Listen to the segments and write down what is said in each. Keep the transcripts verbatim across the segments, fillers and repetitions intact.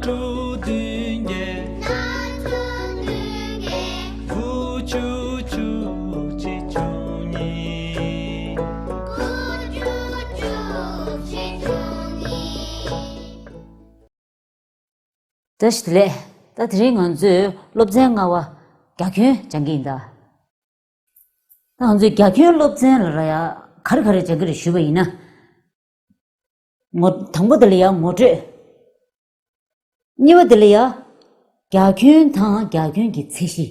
དྲུག་བདུན་བརྒྱད། ལྔ་དྲུག་བདུན་བརྒྱད། དགུ་བཅུ་བཅུ་གཅིག་བཅུ་གཉིས། དགུ་བཅུ་བཅུ་གཅིག་བཅུ་གཉིས། བཀྲ་ཤིས་བདེ་ལེགས། ད་དེ་རིང་ང་ཚོས་སློབ་ཚན་ལྔ་པ་རྒྱ་ཁྱོན་སྦྱང་གི་ཡིན་ད། ད་ང་ཚོས་རྒྱ་ཁྱོན་སློབ་ཚན་ལ་ཡ་ག་རེ་ག་རེ་སྦྱང་གི་རེད་ཞུས་པ་ཡིན་ན། ངོ་དང་པོ་དེ་ལ་ཡ་ངོ་སྤྲོད། གཉིས་པ་དེ་ལ་ཡ་རྒྱ་ཁྱོན་དང་རྒྱ་ཁྱོན་གྱི་ཚད་གཞི།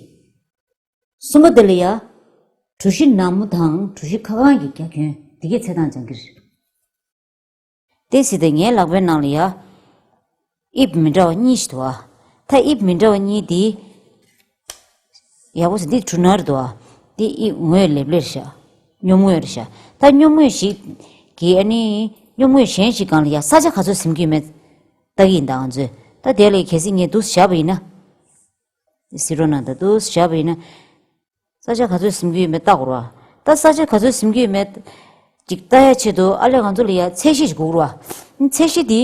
གསུམ་པ་དེ་ལ་ཡ་གྲུ་བཞི་ནག་མོ་དང་གྲུ་བཞི་ཁ་སྒང་གི་རྒྱ་ཁྱོན་དེ་གའི་ཚད་སྟངས་སྦྱང་གི་རེད། དེ་སྲིད་དེ་ངའི་ལག་པའི་ནང་ལ་ཡ། དབྱིབས་མི་འདྲ་བ་གཉིས་ཤིག་འདུག་ཨ། ད་དབྱིབས་མི་འདྲ་བ་གཉིས་དེ། ཡག་པོ་ཟེར་འདི་གྲུ་ནར་འདུག་ཨ། འདི་དབྱིབས་ངོས་ལེབ་ལེར་བཞག་སྙོམས་ངོས་རེད་བཞག་ད་སྙོམས་ངོས་ཤིག་གི་ཨ་ནི། སྙོམས་ངོས་གཞན་ཞིག་སྒང་ལ་ཡ་ས་ཆ་ག་ཚོད་ཟིན་གྱི་ཡོད་མེད། ལྟ་གི་ཡིན་ད་ང་ཚོས། ད་དེ་ལས་གལ་སྲིད་ངས་འདུག་བཞག་པ་ཡིན་ན། ཟི་རོ་ནང་ད་འདུག་བཞག་པ་ཡིན་ན། ས་ཆ་ག་ཚོད་ཟིན་གྱི་ཡོད་མེད་བལྟ་དགོས་རེད་བ། ད་ས་ཆ་ག་ཚོད་ཟིན་གྱི་ཡོད་མེད་ཅིག་བལྟ་ཡ་ཆེད་དུ་ཨ་ལས་ང་ཚོ་ལ་ཡ་ཚད་གཞི་ཞིག་དགོས་རེད་བ། ཚད་གཞི་འདི།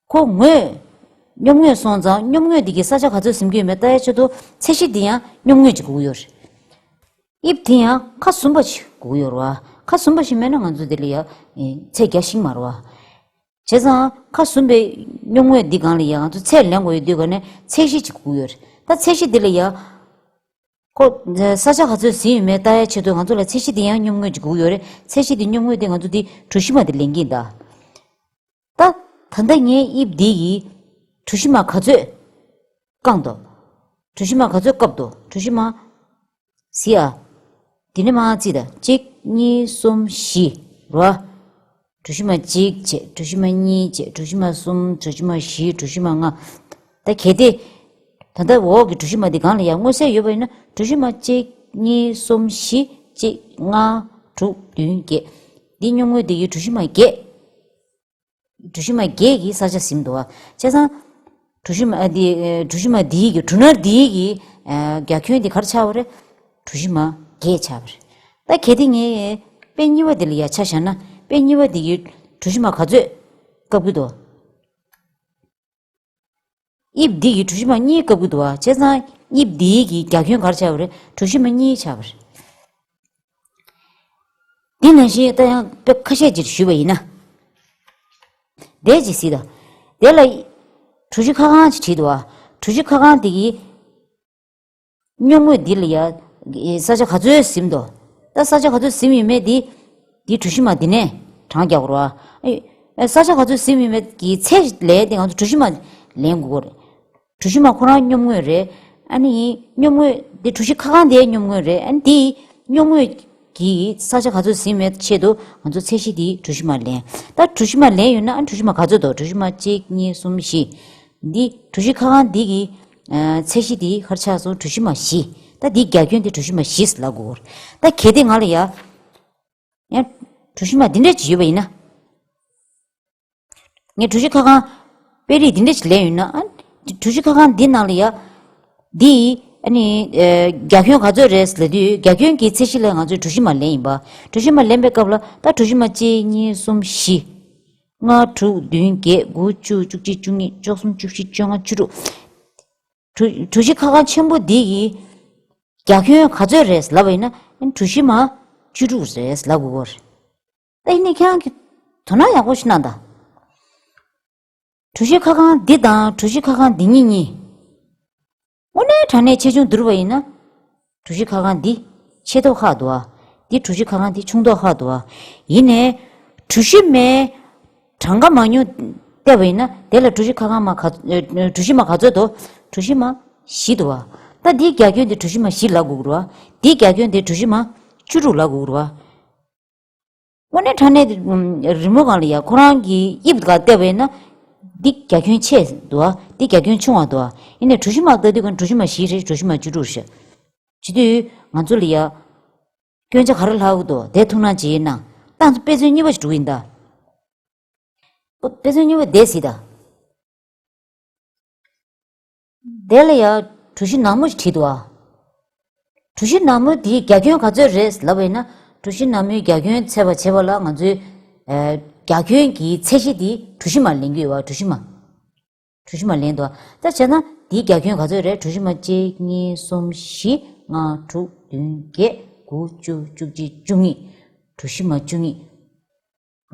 ཁོ་ངོས། སྙོམས་ངོས་སོང་ཙང་སྙོམས་ངོས་འདི་གི་ས་ཆ་ག་ཚོད་ཟིན་གྱི་ཡོད་མེད་བལྟ་ཡ་ཆེད་དུ་ཚད་གཞི་འདི་ཡང་སྙོམས་ངོས་ཅིག་དགོས་ཀྱི་ཡོད་རེད། དབྱིབས་དེ་ཡང་ཁ་ཟུམ་པ་ཞིག་དགོས་ཀྱི་ཡོད་རེད་བ། ཁ་ཟུམ་པ་ཞིག་མེད་ན་ང་ཚོ་འདི་ལ་ཡ། ཚད་རྒྱག་ཤེས་ཀྱི་མ་རེད་བ། བྱས་ཙང་ཁ་ཟུམ་པའི་སྙོམས་ངོས་འདི་སྒང་ལ་ཡ་ང་ཚོ་ཚད་ལེན་དགོས་ཡོད་དུས་ག་ནས་ཚད་གཞི་ཅིག་དགོས་ཀྱི་ཡོད་རེད། ད་ཚད་གཞི་འདི་ལ་ཡ། ཁོ། ས་ཆ་ག་ཚོད་ཟིན་ཡོད་མེད་ལྟ་ཡ་ཆེད་དུ་ང་ཚོ་ལ་ཚད་གཞི་འདི་ཡང་སྙོམས་ངོས་ཅིག་དགོས་ཀྱི་ཡོད་རེད། ཚད་གཞི་འདི་སྙོམས་ངོས་འདི་ང་ཚོ་འདི་གྲུ་བཞི་མ་འདི་ལེན་གྱི་ཡིན་ད། ད། ད་ལྟ་ངའི་དབྱིབས་འདི་ཡིས་གྲུ་བཞི་མ་ག་ཚོད་བཀང་འདུག་གྲུ་བཞི་མ་ག་ཚོད་བཀབ་འདུག་གྲུ་བཞི་མ། གཟིགས་ཨ། འདི་ནས་མར་རྩིས་དང་གཅིག་གཉིས་གསུམ་བཞི། རེད་བ། གྲུ་བཞི་མ་གཅིག་བྱས། གྲུ་བཞི་མ་གཉིས་བྱས། གྲུ་བཞི་མ་གསུམ། གྲུ་བཞི་མ་བཞི། གྲུ་བཞི་མ་ལྔ། ད་གལ་ཏེ། ད་ལྟ་འོག་གི་གྲུ་བཞི་མ་འདི་སྒང་ལ་ཡང་མངོན་གསལ་ཡོད་པ་ཡིན་ན་གྲུ་བཞི་མ་གཅིག་གཉིས་གསུམ་བཞི་གཅིག་ལྔ་དྲུག་བདུན་བརྒྱད། འདི་སྙོམས་ངོས་འདི་ཡི་གྲུ་བཞི་མ་བརྒྱད། གྲུ་བཞི་མ་བརྒྱད་ཀྱི་ས་ཆ་ཟིན་འདུག་བ། བྱས་ཙང་། གྲུ་བཞི་མ་ཨ་འདི་ཨེ་གྲུ་བཞི་མ་འདིའི་གི་གྲུ་ནར་འདིའི་གི་ཨ་རྒྱ་ཁྱོན་འདི་ག་རེ་ཆགས་པ་རེད། གྲུ་བཞི་མ་བརྒྱད་ཆགས་པ་རེད། ད་གལ་ཏེ་ངས་དཔེ་གཉིས་པ་འདི་ལ་ཡ་ཆ་བཞག་ན་དཔེ་གཉིས་པ་འདི་གི་གྲུ་བཞི་མ་ག་ཚོད་བཀབ་ཀྱི་འདུག་དབྱིབས་འདི་གི་གྲུ་བཞི་མ་གཉིས་བཀབ་ཀྱི་འདུག་བ། བྱས་ཙང་དབྱིབས་འདིའི་གི་རྒྱ་ཁྱོན་ག་རེ་ཆགས་པ་རེད། གྲུ་བཞི་མ་གཉིས་ཆགས་པ་རེད། འདི་ནང་བཞིན་ད་ཡང་དཔེ་ཁ་ཤས་ཅིག་ཞུས་པ་ཡིན་ན། དེ་ཅིག་གཟིགས་དང་། དེ་ལ། གྲུ་བཞི་ཁ་སྒང་ཅིག་བྲིས་འདུག་བ། གྲུ་བཞི་ཁ་སྒང་འདི་གི། སྙོམས་ངོས་འདི་ལ་ཡ། ས་ཆ་ག་ཚོད་ཟིན་འདུག་ད་ས་ཆ་ག་ཚོད་ཟིན་ཡོད་མེད་འདི། འདི་གྲུ་བཞི་མ་འདི་ནས་གྲངས་རྒྱག་དགོས་རེད་བ། ས་ཆ་ག་ཚོད་ཟིན་ཡོད་མེད་ཀྱི་ཚད་ལས་དེ་ང་ཚོ་གྲུ་བཞི་མ་ལེན་དགོས་རེད། གྲུ་བཞི་མ་ཁོ་རང་སྙོམས་ངོས་རེད། ཨ་ནི་སྙོམས་ངོས་འདི་གྲུ་བཞི་ཁ་སྒང་དེའི་སྙོམས་ངོས་རེད། ཨ་ནི་དེའི་སྙོམས་ངོས་ཀྱི་ས་ཆ་ག་ཚོད་ཟིན་མེད་ཆེད་དུ་ང་ཚོ་ཚད་གཞི་དེའི་གྲུ་བཞི་མ་ལེན། ད་གྲུ་བཞི་མ་ལེན་ཡོད་ན་ཨ་ནི་གྲུ་བཞི་མ་ག་ཚོད་འདུག་གྲུ་བཞི་མ་གཅིག་གཉིས་གསུམ་བཞི། འདི་གྲུ་བཞི་ཁ་སྒང་འདི་གི་ཚད་གཞི་དེའི་ག་རེ་ཆགས་སོང་། གྲུ་བཞི་མ་བཞི། ད་འདིའི་རྒྱ་ཁྱོན་དེ་གྲུ་བཞི་མ་བཞི་ལབ་དགོས། ད་གལ་ཏེ་ང་ལ་ཡ། ཡང་། གྲུ་བཞི་མ་འདི་འདྲ་ཅིག་ཡོད་པ་ཡིན་ན། ངས་གྲུ་བཞི་ཁ་སྒང་དཔེ་རིས་འདི་འདྲ་ཅིག་ལེན་ཡོད་ན་ཨ། གྲུ་བཞི་ཁ་སྒང་འདི་ནང་ལ་ཡ། འདི། ཨ་ནི། ཨེ། རྒྱ་ཁྱོན་ག་ཚོད་རེད་ལབ་དུས་རྒྱ་ཁྱོན་གྱི་ཚད་གཞི་ལ་ང་ཚོས་གྲུ་བཞི་མ་ལེན་ཡིན་པ། གྲུ་བཞི་མ་ལེན་པའི་སྐབས་ལ་ད་གྲུ་བཞི་མ་གཅིག་གཉིས་གསུམ་བཞི། ལྔ་དྲུག་བདུན་བརྒྱད་དགུ་བཅུ་བཅུ་གཅིག་བཅུ་གཉིས་བཅུ་གསུམ་བཅུ་བཞི་བཅོ་ལྔ་བཅུ་དྲུག་གྲུ་གྲུ་བཞི་ཁ་སྒང་ཆེན་པོ་འདི་ཡི་རྒྱ་ཁྱོན་ག་ཚོད་རེད་ལབ་པ་ཡིན་ན་གྲུ་བཞི་མ་བཅུ་དྲུག་རེད་ལབ་དགོས་ཀྱི་རེད། ད་ཡིན་ནའི་ཁྱེད་རང་གིས་དོ་སྣང་ཡག་པོ་ཞིག་གནང་དང་། གྲུ་བཞི་ཁ་སྒང་འདི་དང་གྲུ་བཞི་ཁ་སྒང་འདི་གཉིས་གཉིས། དངོས་གནས་དྲང་གནས་ཆེ་ཆུང་བསྡུར་བ་ཡིན་ན། གྲུ་བཞི་ཁ་སྒང་འདི་ཆེ་མདོག་ཁ་འདུག་ཨ། འདི་གྲུ་བཞི་ཁ་སྒང་འདི་ཆུང་མདོག་ཁ་འདུག་ཨ། ཡིན་ནའི། གྲུ་བཞི་མའི་གྲངས་ཀ་མང་ཉུང་བལྟས་པ་ཡིན་ན་དེ་ལ་གྲུ་བཞི་ཁ་སྒང་མ་ག་ཨ། གྲུ་བཞི་མ་ག་ཚོད་འདུག་གྲུ་བཞི་མ་བཞི་འདུག་ཨ། ད་འདིའི་རྒྱ་ཁྱོན་འདི་གྲུ་བཞི་མ་བཞི་ལབ་དགོས་ཀྱི་རེད་བ། འདིའི་རྒྱ་ཁྱོན་འདི་གྲུ་བཞི་མ་བཅུ་དྲུག་ལབ་དགོས་ཀྱི་རེད་བ། དངོས་གནས་དྲང་གནས་རི་མོ་སྒང་ལ་ཡ་ཁོ་རང་གི་དབྱིབས་སྒང་བལྟས་པ་ཡིན་ན། འདི་རྒྱ་ཁྱོན་ཆེ་འདུག་ཨ། འདི་རྒྱ་ཁྱོན་ཆུང་བ་འདུག་ཨ། ཡིན་ནའི་གྲུ་བཞི་མ་ལྟ་དུས་ཀྱང་གྲུ་བཞི་མ་བཞི་རེད། གྲུ་བཞི་མ་བཅུ་དྲུག་རེད། བྱེད་དུས་ང་ཚོ་ལ་ཡ། སྐྱོན་ཆ་ག་རེ་ལྷག་གི་འདུག་དེ་ཐུགས་སྣང་བྱེད་གནང་། ད་དཔེ་མཚོན་གཉིས་པ་ཞིག་འགྲོ་གི་ཡིན་ད། དཔེ་མཚོན་གཉིས་པ་དེ་གཟིགས་ད། དེ་ལ་ཡ་གྲུ་བཞི་ནག་མོ་ཞིག་བྲིས་འདུག་ཨ། གྲུ་བཞི་ནག་མོ་དེའི་རྒྱ་ཁྱོན་ག་ཚོད་རེད་ལབ་པ་ཡིན་ན། གྲུ་བཞི་ནག་མོའི་རྒྱ་ཁྱོན་ཚད་པ་བྱེད་པ་ལ་ང་ཚོས། ཨ། རྒྱ་ཁྱོན་གྱི་ཚད་གཞི་དེ་གྲུ་བཞི་མ་ལེན་གྱི་ཡོད་པ། གྲུ་བཞི་མ། གྲུ་བཞི་མ་ལེན་འདུག་ད་བྱས་ན་འདིའི་རྒྱ་ཁྱོན་ག་ཚོད་རེད། གྲུ་བཞི་མ་གཅིག་གཉིས་གསུམ་བཞི་ལྔ་དྲུག་བདུན་བརྒྱད་དགུ་བཅུ་བཅུ་གཅིག་བཅུ་གཉིས། གྲུ་བཞི་མ་བཅུ་གཉིས།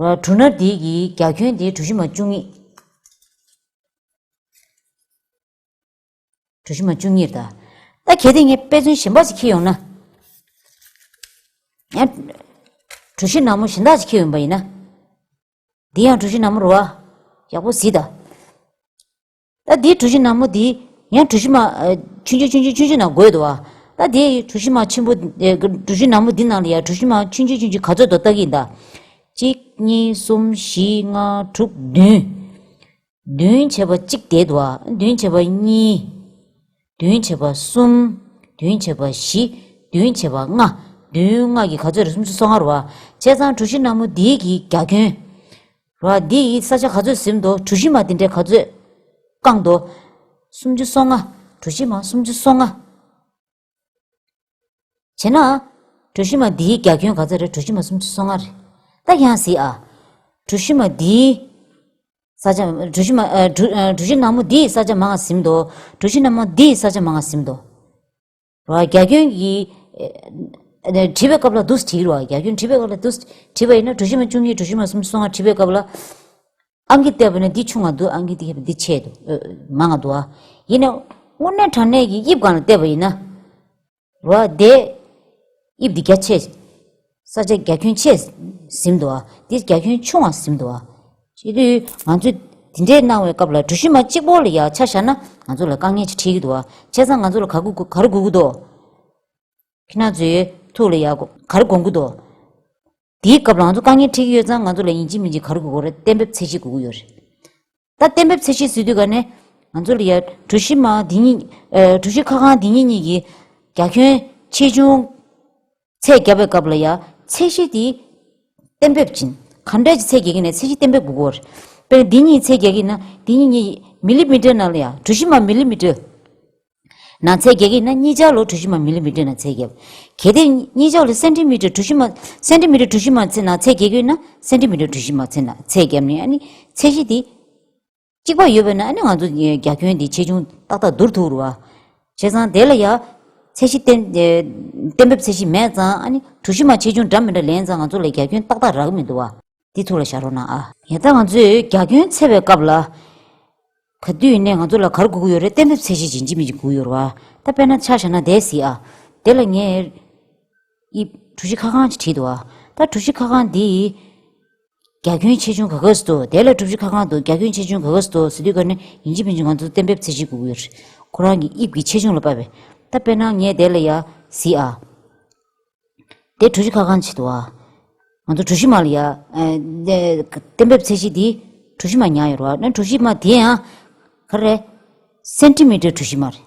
ར་གྲུ་ན་འདི་གི་རྒྱ་ཁྱོན་འདི་གྲུ་བཞི་མ་བཅུ་གཉིས། གྲུ་བཞི་མ་བཅུ་གཉིས་རེད་ད། ད་གལ་ཏེ་ངས་དཔེ་མཚོན་གཞན་པ་ཞིག་འཁྱེར་ཡོང་ན། ཡང་གྲུ་བཞི་ནག་མོ་གཞན་དག་ཅིག་འཁྱེར་ཡོང་པ་ཡིན་ན། འདི་ཡང་གྲུ་བཞི་ནག་མོ་རེད་བ། ཡག་པོ་གཟིགས་དང་། ད་འདིའི་གྲུ་བཞི་ནག་མོ་འདི་ཡང་གྲུ་བཞི་མ་ཨ་ཆུང་ཆུང་ཆུང་ཆུང་ཆུང་ཆུང་ནང་བགོས་འདུག་བ། ད་འདིའི་གྲུ་བཞི་མ་ཆེན་པོ་ཨ་གྲུ་བཞི་ནག་མོ་འདི་ནང་ལ་ཡང་གྲུ་བཞི་མ་ཆུང་ཆུང་ཆུང་ཆུང་ག་ཚོད་འདུག་ལྟ་གི་ཡིན་ད། གཅིག་གཉིས་གསུམ་བཞི་ལྔ་དྲུག་བདུན། བདུན་བྱས་པ་གཅིག་བསྡད་འདུག་བ། བདུན་བྱས་པ་གཉིས། བདུན་བྱས་པ་གསུམ། བདུན་བྱས་པ་བཞི། བདུན་བྱས་པ་ལྔ། བདུན་ལྔ་གི་ག་ཚོད་རེད། སུམ་ཅུ་སོ་ལྔ་རེད་བ། བྱས་ཙང་གྲུ་བཞི་ནག་མོ་འདིའི་གི་རྒྱ་ཁྱོན་རེད་བ། འདི་ཡི་ས་ཆ་ག་ཚོད་ཟིན་འདུག་གྲུ་བཞི་མ་འདི་འདྲའི་ག་ཚོད་བཀང་འདུག་སུམ་ཅུ་སོ་ལྔ། གྲུ་བཞི་མ་སུམ་ཅུ་སོ་ལྔ། བྱས་ན། གྲུ་བཞི་མ་འདིའི་རྒྱ་ཁྱོན་ག་ཚོད་རེད། གྲུ་བཞི་མ་སུམ་ཅུ་སོ་ལྔ་རེད། ད་ཡང་གཟིགས་ཨ། གྲུ་བཞི་མ་འདིའི་ས་ཆ་གྲུ་བཞི་མ་ཨ་གྲུ་ཨ་གྲུ་བཞི་ནག་མོ་འདིའི་ས་ཆ་མང་ང་ཟིན་འདུག་གྲུ་བཞི་ནག་མོ་འདིའི་ས་ཆ་མང་ང་ཟིན་འདུག་ར་རྒྱ་ཁྱོན་གྱི་ཨ་བྲིས་པའི་སྐབས་ལ་འདུག་སེ་བྲིས་ར་བ། རྒྱ་ཁྱོན་བྲིས་པའི་སྐབས་ལ་འདུག་སེ་བྲིས་པ་ཡིན་ན་གྲུ་བཞི་མ་བཅུ་གཉིས་གྲུ་བཞི་མ་སུམ་ཅུ་སོ་ལྔ་བྲིས་པའི་སྐབས་ལ། ཨང་ཀི་བལྟས་པ་ན་འདི་ཆུང་བ་འདུག་ཨང་ཀི་འདི་འདི་ཆེ་འདུག་ཨ་མང་ང་འདུག་ཨ། ཡིན་ནའི་དངོས་གནས་དྲང་གནས་ཀྱི་དབྱིབས་སྒང་ལ་བལྟས་པ་ཡིན་ན། ར་དེ། དབྱིབས་འདི་རྒྱ་ཆེ། ས་ཆ་རྒྱ་ཁྱོན་ཆེ་ཟིན་འདུག་ཨ། འདི་རྒྱ་ཁྱོན་ཆུང་བ་ཟིན་འདུག་ཨ། བྱེད་དུས་ང་ཚོས་འདི་འདྲའི་གནང་བའི་སྐབས་ལ་གྲུ་བཞི་མ་གཅིག་པོ་ལ་ཡ་ཆ་བཞག་ན་ང་ཚོ་ལ་དཀའ་ངལ་ཅིག་འཕྲད་ཀྱི་འདུག་ཨ། བྱས་ཙང་ང་ཚོ་ལ་ག་རེ་དགོས་ག་རེ་དགོས་ཀྱི་འདུག་ཁྱེད་རང་ཚོའི་ཐུགས་ལ་ཡ་ག་རེ་དགོངས་ཀྱི་འདུག་དེའི་སྐབས་ལ་ང་ཚོ་དཀའ་ངལ་འཕྲད་ཀྱི་ཡོད་ཙང་ང་ཚོ་ལ་ཡིན་གཅིག་མིན་གཅིག་ག་རེ་དགོས་ཀྱི་རེད། གཏན་འབེབས་ཚད་གཞི་དགོས་ཀྱི་ཡོད་རེད། ད་གཏན་འབེབས་ཚད་གཞི་ཟེར་དུས་ག་ནས་ང་ཚོ་ལ་ཡ་གྲུ་བཞི་མ་འདི་གཉིས་ཨ་གྲུ་བཞི་ཁ་སྒང་འདི་གཉིས་གཉིས་ཀྱི་རྒྱ་ཁྱོན་ཆེ་ཆུང་ཚད་བརྒྱབ་པའི་སྐབས་ལ་ཡ་ཚད་གཞི་དེ་གཏན་འབེབས་བྱིན། ག་འདྲ་ཅིག་ཚད་རྒྱག་གི་ན་ཚད་གཞི་གཏན་འབེབས་དགོས་ཀྱི་ཡོད་རེད། དཔེར་ན་འདི་གཉིས་ཚད་རྒྱག་གི་ན་འདི་གཉིས་གཉིས་མི་ལི་མི་ཊར་ནང་ལ་ཡ་གྲུ་བཞི་མ་མི་ལི་མི་ཊར། ནང་ཚད་རྒྱག་གི་ཡིན་ན་གཉིས་ཆ་ལོ་གྲུ་བཞི་མ་མི་ལི་མི་ཊར་ནང་ཚད་རྒྱབ། གལ་ཏེ་གཉིས་ཆ་ལོ་སེན་ཊི་མི་ཊར་གྲུ་བཞི་མ་སེན་ཊི་མི་ཊར་གྲུ་བཞི་མ་ཚད་ནང་ཚད་རྒྱག་གི་ཡིན་ན་སེན་ཊི་མི་ཊར་གྲུ་བཞི་མ་ཚད་ནང་ཚད་རྒྱབ་ནས་ཨ་ནི་ཚད་གཞི་དེ་གཅིག་པ་ཡོད་པ་ན་ཨ་ནི་ང་ཚོ་རྒྱ་ཁྱོན་དེ་ཆེ་ཆུང་ཏག་ཏག་བསྡུར་ཐུབ་རེད་བ། བྱས་ཙང་དེ་ལ་ཡ་ཚད་གཞི་གཏན་གཏན་འབེབས་ཚད་གཞི་མེད་ཙང་ཨ་ནི་གྲུ་བཞི་མ་ཆེ་ཆུང་འདྲ་མི་འདྲ་ལེན་ཙང་ང་ཚོ་ལ་རྒྱ་ཁྱོན་ཏག་ཏག་རག་གི་མི་འདུག་བ། འདི་ཐུགས་ལ་བཞག་རོགས་གནང་ཨ། ཡ་ད་ང་ཚོས་རྒྱ་ཁྱོན་འཚོལ་བའི་སྐབས་ལ། ག་དུས་ནས་ང་ཚོ་ལ་ག་རེ་དགོས་ཀྱི་ཡོད་རེད། གཏན་འབེབས་ཚད་གཞི་ཡིན་གཅིག་མིན་གཅིག་དགོས་ཀྱི་ཡོད་རེད་བ། ད་དཔེར་ན་ཆ་བཞག་ན་དེ་གཟིགས་ཨ། དེ་ལ་ངས་དབྱིབས་གྲུ་བཞི་ཁ་སྒང་ཅིག་བྲིས་འདུག་ཨ། ད་གྲུ་བཞི་ཁ་སྒང་འདི་རྒྱ་ཁྱོན་ཆེ་ཆུང་ག་ག་ཙམ་འདུག་དེ་ལ་གྲུ་བཞི་ཁ་སྒང་འདུག་རྒྱ་ཁྱོན་ཆེ་ཆུང་ག་ག་ཙམ་འདུག་ཟེར་དུས་ག་ནས་ཡིན་གཅིག་མིན་གཅིག་ང་ཚོ་གཏན་འབེབས་ཚད་གཞི་དགོས་ཀྱི་ཡོད་རེད། ཁོ་རང་གི་དབྱིབས་ཀྱི་ཆེ་ཆུང་ལ་དཔག་པའི། ད་དཔེར་ན་ངས་དེ་ལ་ཡ་གཟིགས་ཨ། དེ་གྲུ་བཞི་ཁ་སྒང་ཆེད་དུ་བ། ང་ཚོ་གྲུ་བཞི་མ་ལ་ཡ། ཨ་དེ་གཏན་འབེབས་ཚད་གཞི་འདི་གྲུ་བཞི་མ་ཉར་ཡོད་རེད་བ། ན་གྲུ་བཞི་མ་དེ་ཡང་ག་རེ། སེན་ཊི་མི་ཊར་གྲུ་བཞི་མ་རེད་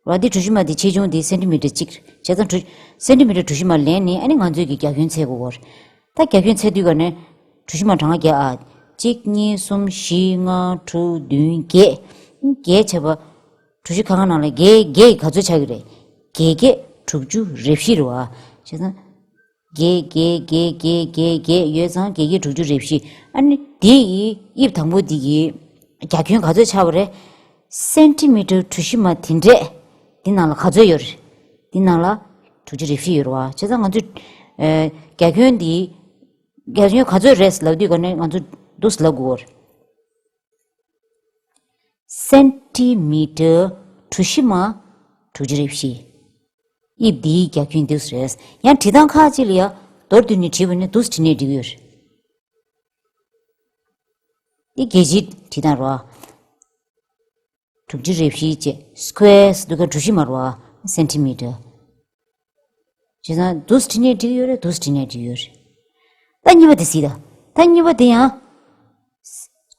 བ། འདི་གྲུ་བཞི་མ་འདི་ཆེ་ཆུང་འདི་སེན་ཊི་མི་ཊར་གཅིག་རེད། བྱས་ཙང་གྲུ་སེན་ཊི་མི་ཊར་གྲུ་བཞི་མ་ལེན་ནས་ཨ་ནི་ང་ཚོས་ཀྱི་རྒྱ་ཁྱོན་འཚོལ་དགོས་ཀྱི་རེད། ད་རྒྱ་ཁྱོན་འཚོལ་དུས་ག་ནས་གྲུ་བཞི་མ་གྲངས་ཀ་རྒྱག་ཨ། གཅིག་གཉིས་གསུམ་བཞི་ལྔ་དྲུག་བདུན་བརྒྱད། བརྒྱད་བྱས་པ། གྲུ་བཞི་ཁ་སྒང་ནང་ལ་བརྒྱད་བརྒྱད་ཡིས་ག་ཚོད་ཆགས་ཀྱི་རེད། བརྒྱད་བརྒྱད་དྲུག་ཅུ་རེ་བཞི་རེད་བ། བྱས་ཙང་། བརྒྱད་བརྒྱད་བརྒྱད་བརྒྱད་བརྒྱད་བརྒྱད་ཡོད་ཙང་བརྒྱད་བརྒྱད་དྲུག་ཅུ་རེ་བཞི། ཨ་ནི་དེ་ཡི་དབྱིབས་དང་པོ་འདི་གི་རྒྱ་ཁྱོན་ག་ཚོད་ཆགས་པ་རེད། སེན་ཊི་མི་ཊར་གྲུ་བཞི་མ་དེ་འདྲས་འདི་ནང་ལ་ག་ཚོད་ཡོད་རེད། འདི་ནང་ལ་དྲུག་ཅུ་རེ་བཞི་ཡོད་རེད་བ། བྱས་ཙང་ང་ཚོས་ཨ་རྒྱ་ཁྱོན་འདི་རྒྱ་ཁྱོན་ག་ཚོད་རེད་ལབ་དུས་ག་ནས་ང་ཚོ་འདུག་སེ་ལབ་དགོས་རེད། སེན་ཊི་མི་ཊར་གྲུ་བཞི་མ་དྲུག་ཅུ་རེ་བཞི། དབྱིབས་འདིའི་རྒྱ་ཁྱོན་འདུག་སེ་རེད། ཡང་བྲིས་སྟངས་ཁག་ཅིག་ལ་ཡང་མདོར་བསྡུས་ནས་བྲིས་པ་ནི་འདུག་སེ་བྲིས་ནས་འགྲིག་གི་ཡོད་རེད། འདི་རྒྱལ་སྤྱིའི་བྲིས་སྟངས་རེད་བ། དྲུག་ཅུ་རེ་བཞི་བཅས་སི་ཀུ་ཝེར་འདུག་ག་གྲུ་བཞི་མ་རེད་བ། སེན་ཊི་མི་ཊར། བྱས་ཙང་འདུག་སེ་བྲིས་ནས་འགྲིག་ཡོད་རེད། འདུག་སེ་བྲིས་ནས་འགྲིག་ཡོད་རེད། ད་གཉིས་པ་དེ་གཟིགས་དང་། ད་གཉིས་པ་དེ་ཡང་།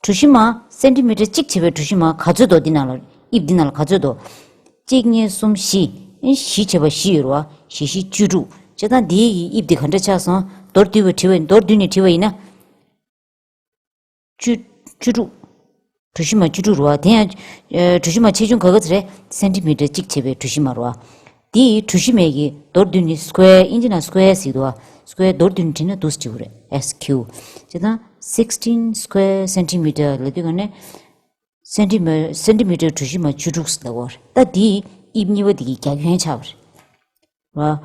གྲུ་བཞི་མ་སེན་ཊི་མི་ཊར་གཅིག་བྱས་པའི་གྲུ་བཞི་མ་ག་ཚོད་འདུག་འདི་ནང་ལ་དབྱིབས་འདི་ནང་ལ་ག་ཚོད་འདུག་གཅིག་གཉིས་གསུམ་བཞི། བཞི་བྱས་པ་བཞི་ཡོད་རེད་བ། བཞི་བཞི་བཅུ་དྲུག་བྱས་ཙང་འདིའི་གི་དབྱིབས་འདི་ག་འདྲ་ཆགས་སོང་། མདོར་བསྡུས་པ་བྲིས་པ་མདོར་བསྡུས་ནས་བྲིས་པ་ཡིན་ན། བཅུ་བཅུ་དྲུག་གྲུ་བཞི་མ་བཅུ་དྲུག་རེད་བ། དེ་ཡང་། ཨ་གྲུ་བཞི་མ་ཆེ་ཆུང་ག་ག་ཚོད་རེད། སེན་ཊི་མི་ཊར་གཅིག་བྱས་པའི་གྲུ་བཞི་མ་རེད་བ། དེ་ཡི་གྲུ་བཞི་མའི་གི་མདོར་བསྡུས་ནི་སི་ཀུ་ཝེར། ཨིན་ཇི་ནང་སི་ཀུ་ཝེར་ཟེར་གྱི་འདུག་བ། སི་ཀུ་ཝེར་མདོར་བསྡུས་ནི་བྲིས་ན་འདུག་སེ་འགྲིག་གི་རེད། S Q། བྱས་ཙང་sixteen square centimeter ལབ་དུས་ག་ནས། སེན་ཊི་མི་སེན་ཊི་མི་ཊར་གྲུ་བཞི་མ་བཅུ་དྲུག་ཟེར་བ་རེད། ད་འདི་དབྱིབས་གཉིས་པ་འདི་གི་རྒྱ་ཁྱོན་ཆགས་པ་རེད།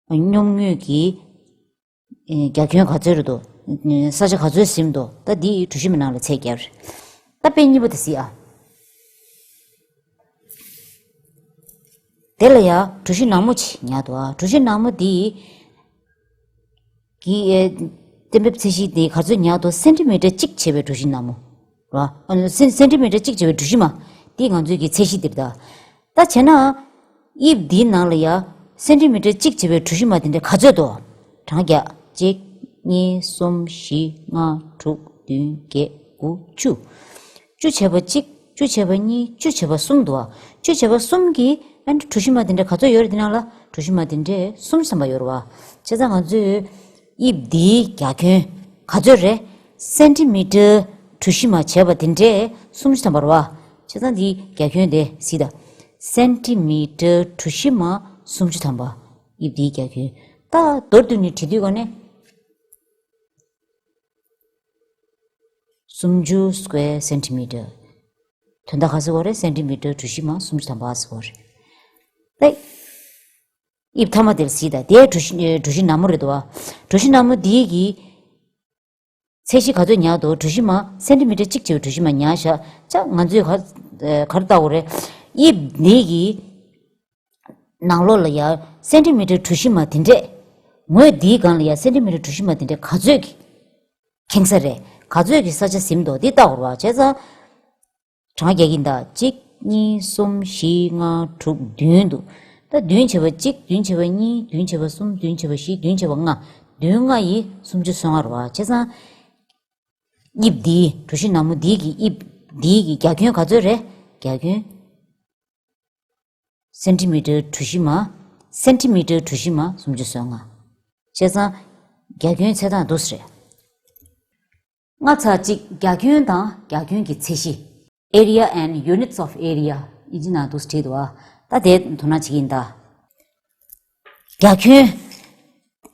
ར། སྙོམས་ངོས་ཀྱི་ཨེ་རྒྱ་ཁྱོན་ག་ཚོད་རེད་དོ། ས་ཆ་ག་ཚོད་ཟིན་དོ། ད་འདི་གྲུ་བཞི་མའི་ནང་ལ་ཚད་བརྒྱབ་རེད། ད་དཔེ་གཉིས་པ་དེ་གཟིགས་ཨ། དེ་ལ་ཡ་གྲུ་བཞི་ནག་མོ་ཅིག་ཉར་འདུག་ཨ། གྲུ་བཞི་ནག་མོ་འདི་གི་ཨེ་གཏན་འབེབས་ཚད་གཞི་དེ་ག་ཚོད་ཉར་འདུག་སེན་ཊི་མི་ཊར་གཅིག་བྱས་པའི་གྲུ་བཞི་ནག་མོ་ར། ཨ་སེན་སེན་ཊི་མི་ཊར་གཅིག་བྱས་པའི་གྲུ་བཞི་མ་འདི་ང་ཚོའི་གི་ཚད་གཞི་འདིར་ད། ད་བྱས་ན། དབྱིབས་འདིའི་ནང་ལ་ཡ་སེན་ཊི་མི་ཊར་གཅིག་བྱས་པའི་གྲུ་བཞི་མ་དེ་འདྲ་ག་ཚོད་འདུག་གྲངས་རྒྱག་གཅིག་གཉིས། གསུམ། བཞི། ལྔ། དྲུག་བདུན། བརྒྱད། དགུ། བཅུ། བཅུ་བྱས་པ་གཅིག་བཅུ་བྱས་པ་གཉིས། བཅུ་བྱས་པ་གསུམ་འདུག་ཨ། བཅུ་བྱས་པ་གསུམ་གྱིས་ཨ་ནི་གྲུ་བཞི་མ་དེ་འདྲ་ག་ཚོད་ཡོད་རེད། དེ་ནང་ལ་གྲུ་བཞི་མ་དེ་འདྲས་སུམ་ཅུ་ཐམ་པ་ཡོད་རེད་བ། བྱས་ཙང་ང་ཚོས་དབྱིབས་འདིའི་རྒྱ་ཁྱོན་ག་ཚོད་རེད། སེན་ཊི་མི་ཊར་གྲུ་བཞི་མ་བྱས་པ་དེ་འདྲས་སུམ་ཅུ་ཐམ་པ་རེད་བ། བྱས་ཙང་འདིའི་རྒྱ་ཁྱོན་དེ་གཟིགས་དང་། སེན་ཊི་མི་ཊར་གྲུ་བཞི་མ་སུམ་ཅུ་ཐམ་པ། དབྱིབས་འདིའི་རྒྱ་ཁྱོན། ད་མདོར་བསྡུས་ནས་བྲིས་དུས་ག་ནས། སུམ་ཅུ་སི་ཀོར་སེན་ཊི་མི་ཊར། དོན་དག་ག་ཟེར་བ་རེད། སེན་ཊི་མི་ཊར་གྲུ་བཞི་མ་སུམ་ཅུ་ཐམ་པ་ཟེར་བ་རེད། ཨེ། དབྱིབས་མཐའ་མ་དེར་གཟིགས་དང་། དེ་གྲུ་བཞི་གྲུ་བཞི་ནག་མོ་རེད་དོ། གྲུ་བཞི་ནག་མོ་འདི་གི་ཚད་གཞི་ག་ཚོད་ཉར་འདུག་གྲུ་བཞི་མ་སེན་ཊི་མི་ཊར་གཅིག་བྱས་པའི་གྲུ་བཞི་མ་ཉར་བཞག་ཅག་ང་ཚོས་ག་ག་རེ་ལྟ་དགོས་རེད། དབྱིབས་འདི་གི་ནང་ལོགས་ལ་ཡ་སེན་ཊི་མི་ཊར་གྲུ་བཞི་མ་དེ་འདྲས། ངོས་འདིའི་སྒང་ལ་ཡ་སེན་ཊི་མི་ཊར་གྲུ་བཞི་མ་དེ་འདྲས་ག་ཚོད་ཀྱི་ཁེངས་ས་རེད། ག་ཚོད་ཀྱི་ས་ཆ་ཟིན་འདུག་འདི་ལྟ་དགོས་རེད་བ། བྱས་ཙང་། གྲངས་རྒྱག་གིན་གདའ། གཅིག་གཉིས། གསུམ། བཞི། ལྔ། དྲུག་བདུན་འདུག་ད་བདུན་བྱས་པ་གཅིག་བདུན་བྱས་པ་གཉིས། བདུན་བྱས་པ་གསུམ། བདུན་བྱས་པ་བཞི། བདུན་བྱས་པ་ལྔ། བདུན་ལྔ་ཡི་སུམ་ཅུ་སོ་ལྔ་རེད་བ། བྱས་ཙང་། དབྱིབས་འདིའི་གྲུ་བཞི་ནག་མོ་འདི་གི་དབྱིབས་འདི་གི་རྒྱ་ཁྱོན་ག་ཚོད་རེད། རྒྱ་ཁྱོན། སེན་ཊི་མི་ཊར་གྲུ་བཞི་མ། སེན་ཊི་མི་ཊར་གྲུ་བཞི་མ་སུམ་ཅུ་སོ་ལྔ། བྱས་ཙང་། རྒྱ་ཁྱོན་ཚད་དང་འདུག་སེ་རེད། ལྔ་ཚེག་གཅིག་རྒྱ་ཁྱོན་དང་རྒྱ་ཁྱོན་གྱི་ཚད་གཞི། Area and units of area ཨིན་ཇི་ནང་འདུག་སེ་བྲིས་འདུག་ཨ། ད་དེ་དོ་སྣང་བྱེད་ཀྱི་ཡིན་ད། རྒྱ་ཁྱོན།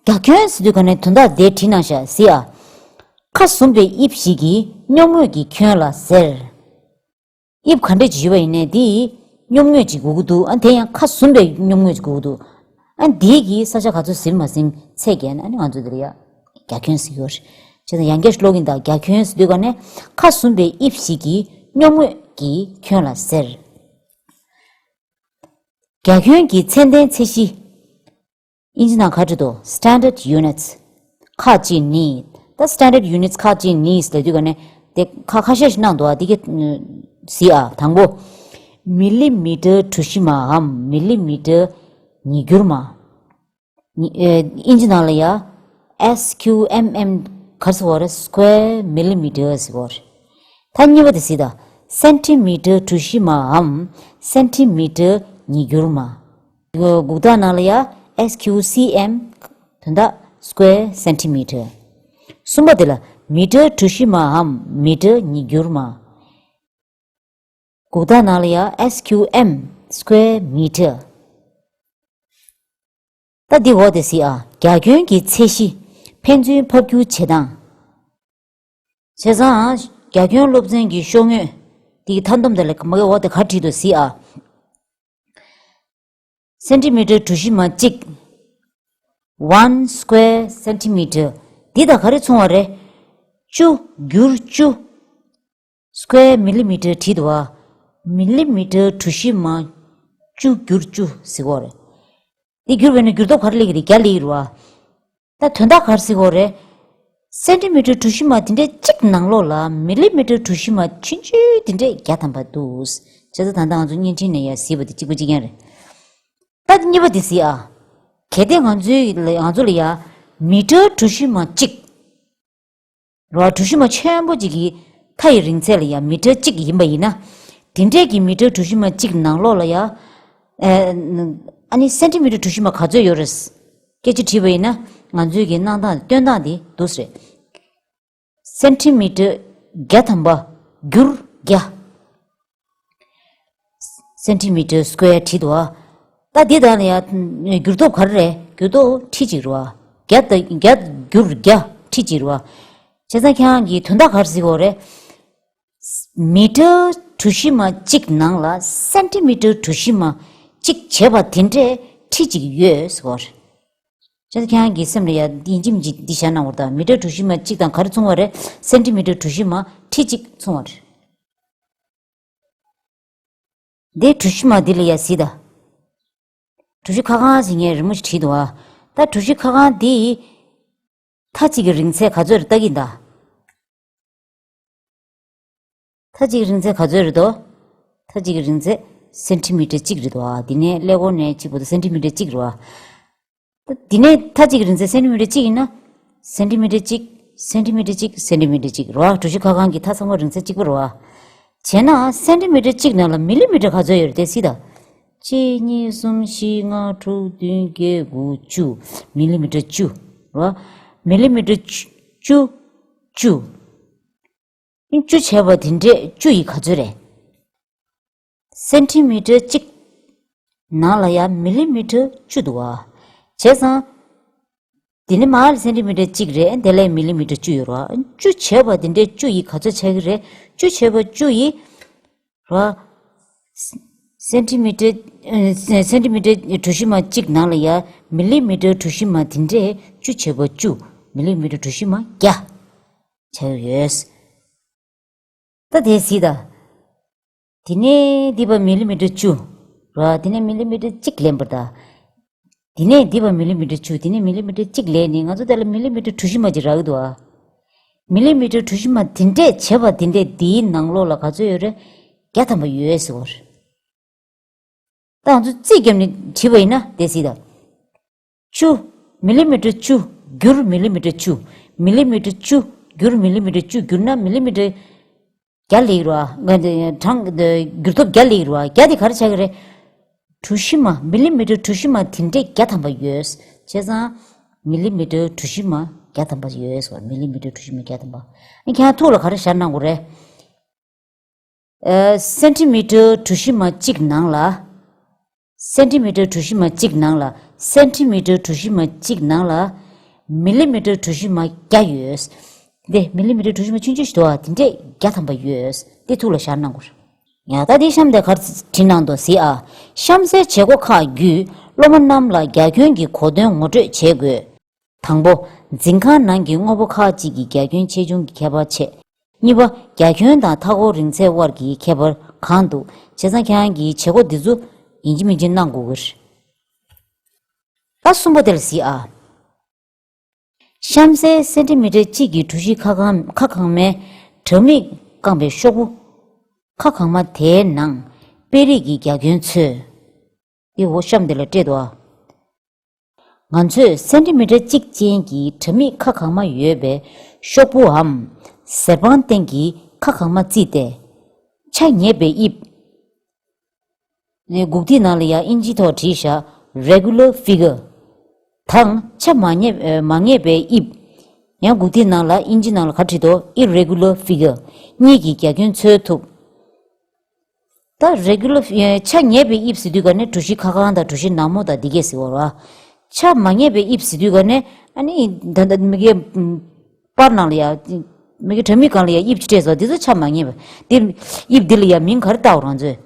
རྒྱ་ཁྱོན་ཟེར་དུས་ག་ནས་དོན་དག་དེ་བྲིས་གནང་ཤག་གཟིགས་ཨ། ཁ་ཟུམ་པའི་དབྱིབས་ཤིག་གི་སྙོམས་ངོས་ཀྱི་ཁྱོན་ལ་ཟེར། དབྱིབས་ག་འདྲས་ཅིག་ཡོད་པ་ཡིན་ནའི་དེ་ཡི་སྙོམས་ངོས་ཅིག་དགོས་ཀྱི་འདུག་ཨ། དེ་ཡང་ཁ་ཟུམ་པའི་སྙོམས་ངོས་ཅིག་དགོས་ཀྱི་འདུག་ཨ། དེ་གི་ས་ཆ་ག་ཚོད་ཟིན་མ་ཟིན་ཚད་བརྒྱབ་ན་ཨ་ནི་ང་ཚོ་འདི་ལ་ཡ་རྒྱ་ཁྱོན་ཟེར་གྱི་ཡོད་རེད། བྱས་ཙང་ཡང་བསྐྱར་ཀློག་གིན་གདའ། རྒྱ་ཁྱོན་ཟེར་དུས་ག་ནས་ཁ་ཟུམ་པའི་དབྱིབས་ཤིག་གི་སྙོམས་ངོས་ཀྱི་ཁྱོན་ལ་ཟེར། རྒྱ་ཁྱོན་གྱི་ཚད་ལྡན་ཚད་གཞི། ཨིན་ཇི་ནང་ག་རེ་འདུག Standard units ཁག་ཅིག་ནི། ད་standard units ཁག་ཅིག་ནི་ཟེར་དུས་ག་ནས་དེ་ཁག་ཁ་ཤས་ཤིག་གནང་འདུག་ཨ། དེ་གི་གཟིགས་ཨ། དང་པོ། མི་ལི་མི་ཊར་གྲུ་བཞི་མའམ་མི་ལི་མི་ཊར་ཉིས་འགྱུར་མ། ཨིན་ཇི་ནང་ལ་ཡ། S Q M M ག་རེ་ཟེར་བ་རེད། Square millimeter ཟེར་བ་རེད། ད་གཉིས་པ་དེ་གཟིགས་དང་། སེན་ཊི་མི་ཊར་གྲུ་བཞི་མའམ་སེན་ཊི་མི་ཊར་ཉིས་འགྱུར་མ། དགུ་དག་ནང་ལ་ཡ། S Q C M དོན་དག Square centimeter གསུམ་པ་དེ་ལ་མི་ཊར་གྲུ་བཞི་མའམ་མི་ཊར་ཉིས་འགྱུར་མ། དགུ་དག་ནང་ལ་ཡ། S Q M square meter ད་འདི་འོག་དེ་གཟིགས་ཨ། རྒྱ་ཁྱོན་གྱི་ཚད་གཞི། ཕན་ཚུན་ཕབ་སྒྱུར་བྱེད་སྟངས། བྱས་ཙང་རྒྱ་ཁྱོན་སློབ་ཚན་གྱི་ཤོག་ངོས་དེ་གི་མཐའ་སྡོམ་དེ་ལ་མ་གི་འོག་དེ་ག་བྲིས་འདུག་གཟིགས་ཨ། སེན་ཊི་མི་ཊར་གྲུ་བཞི་མ་གཅིག one square centimeter འདི་དང་ག་རེ་མཚུངས་པ་རེད། བཅུ་བསྒྱུར་བཅུ། Square millimeter བྲིས་འདུག་བ། མི་ལི་མི་ཊར་གྲུ་བཞི་མ་བཅུ་བསྒྱུར་བཅུ་ཟེར་གོ་རེད། འདི་བསྒྱུར་བས་ན་འགྱུར་ལྡོག་ག་རེ་སླེབས་ཀྱི་རེད། བརྒྱ་སླེབས་ཀྱི་རེད་བ། ད་དོན་དག་ག་རེ་ཟེར་གོ་རེད། སེན་ཊི་མི་ཊར་གྲུ་བཞི་མ་དེ་འདྲའི་གཅིག་ནང་ལོགས་ལ་མི་ལི་མི་ཊར་གྲུ་བཞི་མ་ཆུང་ཆུང་དེ་འདྲའི་བརྒྱ་ཐམ་པ་འདུག་བྱས་ཙང་ད་ལྟ་ང་ཚོ་བརྙན་འཕྲིན་ནས་ཡར་གཟིགས་པ་དེ་གཅིག་པ་གཅིག་རྐྱང་རེད། ད་གཉིས་པ་དེ་གཟིགས་ཨ། གལ་ཏེ་ང་ཚོའི་ལ་ང་ཚོ་ལ་ཡ་མི་ཊར་གྲུ་བཞི་མ་གཅིག་རོ། གྲུ་བཞི་མ་ཆེན་པོ་གཅིག་གི་མཐའ་ཡི་རིང་ཚད་ལ་ཡང་མི་ཊར་གཅིག་ཡིན་པ་ཡིན་ན། དེ་འདྲས་ཀྱི་མི་ཊར་གྲུ་བཞི་མ་གཅིག་ནང་ལོགས་ལ་ཡང་། ཨ་ནི་སེན་ཊི་མི་ཊར་གྲུ་བཞི་མ་ག་ཚོད་ཡོད་རེད། སྐད་ཆ་དྲིས་པ་ཡིན་ན་ང་ཚོའི་གི་གནང་སྟངས་སྟོན་སྟངས་དེ་འདུག་སེ་རེད། སེན་ཊི་མི་ཊར་བརྒྱ་ཐམ་པ་བསྒྱུར་བརྒྱ། སེན་ཊི་མི་ཊར་སི་ཀོ་ཡར་བྲིས་འདུག་བ། ད་འདི་དག་ལ་ཡང་འགྱུར་ལྡོག་ག་རེ་རེད། འགྱུར་ལྡོག་ཁྲི་གཅིག་རེད་བ། བརྒྱ་དང་བརྒྱ་བསྒྱུར་བརྒྱ་ཁྲི་གཅིག་རེད་བ། བྱས་ཙང་ཁྱེད་རང་གིས་དོན་དག་ག་རེ་གཟིགས་དགོས་རེད། མི་ཊར་གྲུ་བཞི་མ་གཅིག་ནང་ལ་སེན་ཊི་མི་ཊར་གྲུ་བཞི་མ་གཅིག་བྱས་པ་དེ་འདྲའི་ཁྲི་གཅིག་ཡོད་ཟེར་བ་རེད། ཁྱེད་ཁྱེད་རང་གི་སེམས་ལ་ཡ་ཡིན་གཅིག་མིན་གཅིག་འདི་བཞག་གནང་བར་དང་། མི་ཊར་གྲུ་བཞི་མ་གཅིག་དང་ག་རེ་མཚུངས་པ་རེད། སེན་ཊི་མི་ཊར་གྲུ་བཞི་མ་ཁྲི་གཅིག་མཚུངས་པ་རེད། འདི་གྲུ་བཞི་མ་འདི་ལ་ཡ་གཟིགས་དང་། གྲུ་བཞི་ཁ་གང་ཟེར་ངས་རི་མོ་ཞིག་བྲིས་འདུག་ཨ། ད་གྲུ་བཞི་ཁ་གང་འདི་མཐའ་གཅིག་གི་རིང་ཚད་ག་ཚོད་རེད་ལྟ་གི་ཡིན་ད། མཐའ་གཅིག་གི་རིང་ཚད་ག་ཚོད་རེད་དོ། མཐའ་གཅིག་གི་རིང་ཚད་སེན་ཊི་མི་ཊར་གཅིག་རེད་དོ་ཨ། འདི་ནས་ཀླད་ཀོར་ནས་གཅིག་བར་དུ་སེན་ཊི་མི་ཊར་གཅིག་རེད་བ། ད་འདི་ནས་མཐའ་གཅིག་གི་རིང་ཚད་སེན་ཊི་མི་ཊར་གཅིག་ཡིན་ན། སེན་ཊི་མི་ཊར་གཅིག་སེན་ཊི་མི་ཊར་གཅིག་སེན་ཊི་མི་ཊར་གཅིག་རེད་བ། གྲུ་བཞི་ཁ་གང་གི་མཐའ་ཚང་མ་རིང་ཚད་གཅིག་པ་རེད་བ། བྱས་ན་སེན་ཊི་མི་ཊར་གཅིག་ནང་ལ་མི་ལི་མི་ཊར་ག་ཚོད་ཡོད་རེད་དེ་གཟིགས་དང་། གཅིག་གཉིས་གསུམ་བཞི་ལྔ་དྲུག་བདུན་བརྒྱད་དགུ་བཅུ། མི་ལི་མི་ཊར་བཅུ་རེད་བ། མི་ལི་མི་ཊར་བཅུ་བཅུ་བཅུ། བཅུ་བྱས་པ་དེ་འདྲས་བཅུ་ཡི་ག་ཚོད་རེད། སེན་ཊི་མི་ཊར་གཅིག་ནང་ལ་ཡང་མི་ལི་མི་ཊར་བཅུ་འདུག་བ། བྱས་ཙང་། དེ་ནི་མར་ལ་སེན་ཊི་མི་ཊར་གཅིག་རེད། དེ་ལས་མི་ལི་མི་ཊར་བཅུ་ཡོད་རེད་བ། བཅུ་བྱས་པ་དེ་འདྲས་བཅུ་ཡི་ག་ཚོད་ཆགས་ཀྱི་རེད། བཅུ་བྱས་པ་བཅུ་ཡི། རེད་བ། སེན་ཊི་མི་ཊར། སེན་ཊི་མི་ཊར་གྲུ་བཞི་མ་གཅིག་ནང་ལ་ཡང་མི་ལི་མི་ཊར་གྲུ་བཞི་མ་དེ་འདྲས་བཅུ་བྱས་པ་བཅུ། མི་ལི་མི་ཊར་གྲུ་བཞི་མ་བརྒྱ། ཆགས་ཡོད། ད་དེ་གཟིགས་དང་། དེ་ནས་འདི་པ་མི་ལི་མི་ཊར་བཅུ། ར། དེ་ནས་མི་ལི་མི་ཊར་གཅིག་ལེན་པར་གདའ། དེ་ནས་འདི་པ་མི་ལི་མི་ཊར་བཅུ། དེ་ནས་མི་ལི་མི་ཊར་གཅིག་ལེན་ནས་ང་ཚོ་དེ་ལ་མི་ལི་མི་ཊར་གྲུ་བཞི་མ་ཅིག་རག་གི་འདུག་ཨ། མི་ལི་མི་ཊར་གྲུ་བཞི་མ་དེ་འདྲས་བྱས་པ་དེ་འདྲས་འདིའི་ནང་ལོགས་ལ་ག་ཚོད་ཡོད་རེད། བརྒྱ་ཐམ་པ་ཡོད་ཟེར་བ་རེད། ད་ང་ཚོ་རྩིས་བརྒྱབ་ནས་བྲིས་པ་ཡིན་ན་དེ་གཟིགས་དང་། བཅུ། མི་ལི་མི་ཊར་བཅུ་བསྒྱུར་མི་ལི་མི་ཊར་བཅུ། མི་ལི་མི་ཊར་བཅུ་བསྒྱུར་མི་ལི་མི་ཊར་བཅུ་བསྒྱུར་ན་མི་ལི་མི་ཊར་བརྒྱ་ལེགས་རེད་བ། གྲངས་བསྒྱུར་ཐོབ་བརྒྱ་ལེགས་རེད་བ། བརྒྱ་དེ་ག་རེ་ཆགས་ཀྱི་རེད། གྲུ་བཞི་མ་མི་ལི་མི་ཊར་གྲུ་བཞི་མ་དེ་འདྲས་བརྒྱ་ཐམ་པ་ཡོད། བྱས་ཙང་། མི་ལི་མི་ཊར་གྲུ་བཞི་མ་བརྒྱ་ཐམ་པ་ཡོད་ཟེར་བ། མི་ལི་མི་ཊར་གྲུ་བཞི་མ་བརྒྱ་ཐམ་པ། ཨ་ཁྱེད་རང་ཐུགས་ལ་ག་རེ་ཤར་གནང་དགོས་རེད། ཨ། སེན་ཊི་མི་ཊར་གྲུ་བཞི་མ་གཅིག་ནང་ལ། སེན་ཊི་མི་ཊར་གྲུ་བཞི་མ་གཅིག་ནང་ལ། སེན་ཊི་མི་ཊར་གྲུ་བཞི་མ་གཅིག་ནང་ལ། མི་ལི་མི་ཊར་གྲུ་བཞི་མ་བརྒྱ་ཡོད། འདི་མི་ལི་མི་ཊར་གྲུ་བཞི་མ་ཆུང་ཆུང་ཞིག་འདུག་ཨ། དེ་འདྲས་བརྒྱ་ཐམ་པ་ཡོད། འདི་ཐུགས་ལ་ཤར་གནང་དགོས། ཡ། ད་འདི་གཤམ་དེ་ག་རེ་བྲིས་གནང་འདུག་གཟིགས་ཨ། གཤམ་གསལ་བྱེད་སྒོ་ཁག་བརྒྱུད་སློབ་མ་རྣམས་ལ་རྒྱ་ཁྱོན་གྱི་གོ་དོན་ངོ་སྤྲོད་བྱེད་དགོས། དང་པོ། འཛིན་ཁང་ནང་གི་དངོས་པོ་ཁག་ཅིག་གི་རྒྱ་ཁྱོན་ཆེ་ཆུང་གི་ཁྱད་པར་ཕྱེ། གཉིས་པ། རྒྱ་ཁྱོན་དང་མཐའ་འཁོར་རིང་ཚད་དབར་གྱི་ཁྱད་པར་གང་འདུག་བྱས་ཙང་ཁྱེད་རང་གིས་བྱེད་སྒོ་འདི་ཚོ་ཡིན་གཅིག་མིན་གཅིག་གནང་དགོས་ཀྱི་རེད། ད་གསུམ་པ་དེ་ལ་གཟིགས་ཨ། གཤམ་གསལ་སེན་ཊི་མི་ཊར་གཅིག་གི་གྲུ་བཞི་ཁ་གང་ཁ་གང་མའི་དྲ་མིག་བཀང་པའི་ཤོག་བུ་ཁ་གང་མ་དེའི་ནང་དཔེ་རིས་ཀྱི་རྒྱ་ཁྱོན་འཚོལ། དེ་འོ་གཤམ་དེ་ལ་སྤྲད་འདུག་ཨ། ང་ཚོས་སེན་ཊི་མི་ཊར་གཅིག་ཅན་གྱི་དྲ་མིག་ཁ་གང་མ་ཡོད་པའི་ཤོག་བུའམ་གཟེར་པང་སྟེང་གི་ཁ་གང་མ་བརྩིས་ཏེ། ཆ་ཉེ་བའི་དབྱིབས། ནས་སྒུག་ཐིག་ནང་ལ་ཡང་ཨིན་ཇི་ཐོག་བྲིས་བཞག Regular figure། དང་ཆ་མ་ཉེ་མ་ངེས་པའི་དབྱིབས། ཡང་སྒུག་ཐིག་ནང་ལ་ཨིན་ཇི་ནང་ལ་ག་བྲིས་འདུག Irregular figure། གཉིས་ཀྱི་རྒྱ་ཁྱོན་འཚོལ་ཐུབ། ད་regular ཆ་ཉེ་བའི་དབྱིབས་ཟེར་དུས་ག་ནས་གྲུ་བཞི་ཁ་གང་དང་གྲུ་བཞི་ནག་མོ་དང་འདི་གས་ཟེར་བ་རེད། ཆ་མ་ཉེ་བའི་དབྱིབས་ཟེར་དུས་ག་ནས་ཨ་ནི་ད་ལྟ་མི་གའི་པར་ནང་ལ་ཡ། མི་གའི་དྲ་མིག་སྒང་ལ་ཡ་དབྱིབས་ཅིག་སྤྲད་སོང་། འདི་ཚོ་ཆ་མ་ཉེ་བ། འདི་དབྱིབས་འདི་ལ་ཡ་མིང་ག་རེ་བཏགས་པ་རང་ཚོས།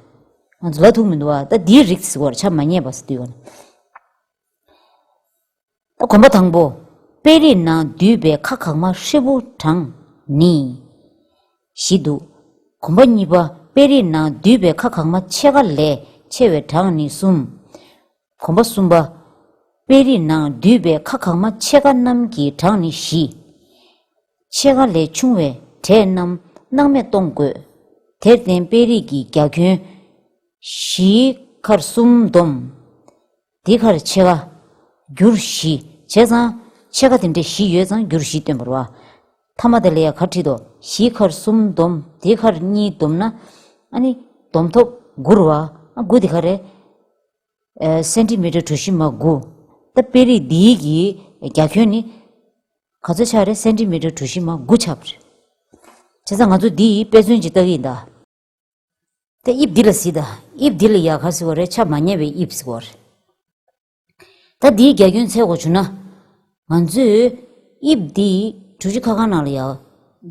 ང་ཚོ་ལབ་ཐུབ་མི་འདུག་བ། ད་འདིའི་རིགས་ཟེར་བ་རེད། ཆ་མ་ཉེ་བ་ཟེར་དུས་ག་ནས། ད་གོམ་པ་དང་པོ། དཔེ་རིས་ནང་བསྡུས་པའི་ཁ་གང་མ་ཧྲིལ་པོ་གྲངས་ནི། བཞི་འདུག་གོམ་པ་གཉིས་པ། དཔེ་རིས་ནང་བསྡུས་པའི་ཁ་གང་མ་ཕྱེད་ཀ་ལས་ཆེ་བའི་གྲངས་ནི་གསུམ། གོམ་པ་གསུམ་པ། དཔེ་རིས་ནང་བསྡུས་པའི་ཁ་གང་མ་ཕྱེད་ཀ་རྣམས་ཀྱི་གྲངས་ནི་བཞི། ཕྱེད་ཀ་ལས་ཆུང་བའི་གྲས་རྣམས་སྣང་མེད་གཏོང་དགོས། དེར་བརྟེན་དཔེ་རིས་ཀྱི་རྒྱ་ཁྱོན། བཞིའི་ཁར་གསུམ་བསྡོམས། དེའི་ཁར་ཕྱེད་ཀ། བསྒྱུར་བཞི། བྱས་ཙང་། ཕྱེད་ཀ་དེ་འདྲས་བཞི་ཡོད་ཙང་བསྒྱུར་བཞི་སྟོན་པ་རེད་བ། མཐའ་མ་དེ་ལ་ཡང་ག་བྲིས་འདུག་བཞིའི་ཁར་གསུམ་བསྡོམས། དེའི་ཁར་གཉིས་བསྡོམས་ན། ཨ་ནི། བསྡོམས་ཐོབ་དགུ་རེད་བ། ཨ་དགུ་དེ་ག་རེད། ཨེ། སེན་ཊི་མི་ཊར་གྲུ་བཞི་མ་དགུ། ད་དཔེ་རིས་འདིའི་གི་རྒྱ་ཁྱོན་ནི། ག་ཚོད་ཆགས་རེད། སེན་ཊི་མི་ཊར་གྲུ་བཞི་མ་དགུ་ཆགས་པ་རེད། བྱས་ཙང་ང་ཚོ་འདིའི་དཔེ་མཚོན་ཅིག་ལྟ་གི་ཡིན་ད། ད་དབྱིབས་འདི་ལ་གཟིགས་དང་། དབྱིབས་འདི་ལ་ཡ་ག་ཟེར་བ་རེད། ཆ་མ་ཉེ་བའི་དབྱིབས་ཟེར་བ་རེད། ད་འདིའི་རྒྱ་ཁྱོན་འཚོལ་དགོས་བྱུང་ན། ང་ཚོས་དབྱིབས་འདི་གྲུ་བཞི་ཁ་གང་ནང་ལ་ཡ།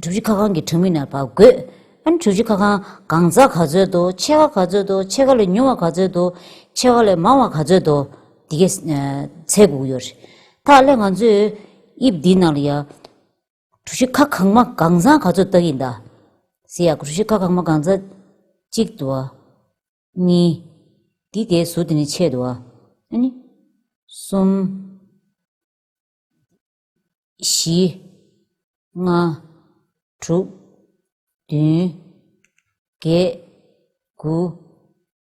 གྲུ་བཞི་ཁ་གང་གི་དྲ་མིག་ནང་ཕར་བགོས། ཨ་ནི་གྲུ་བཞི་ཁ་གང་གང་ཚང་ག་ཚོད་འདུག་ཕྱེད་ཀ་ག་ཚོད་འདུག་ཕྱེད་ཀ་ལས་ཉུང་བ་ག་ཚོད་འདུག་ཕྱེད་ཀ་ལས་མང་བ་ག་ཚོད་འདུག་དེ་གས་ཨ་འཚོལ་དགོས་ཀྱི་ཡོད་རེད། ད་ལས་ང་ཚོས་དབྱིབས་འདིའི་ནང་ལ་ཡ། གྲུ་བཞི་ཁ་གང་མ་གང་ཚང་ག་ཚོད་བལྟ་གི་ཡིན་ད། ཟེར་ཡ། གྲུ་བཞི་ཁ་གང་མ་གང་ཚང་གཅིག་འདུག་བ། གཉིས། འདི་དེའི་ཟུར་དེ་ནས་ཕྱེད་འདུག་བ། ཨ་ནི། གསུམ། བཞི། ལྔ། དྲུག་བདུན། བརྒྱད། དགུ།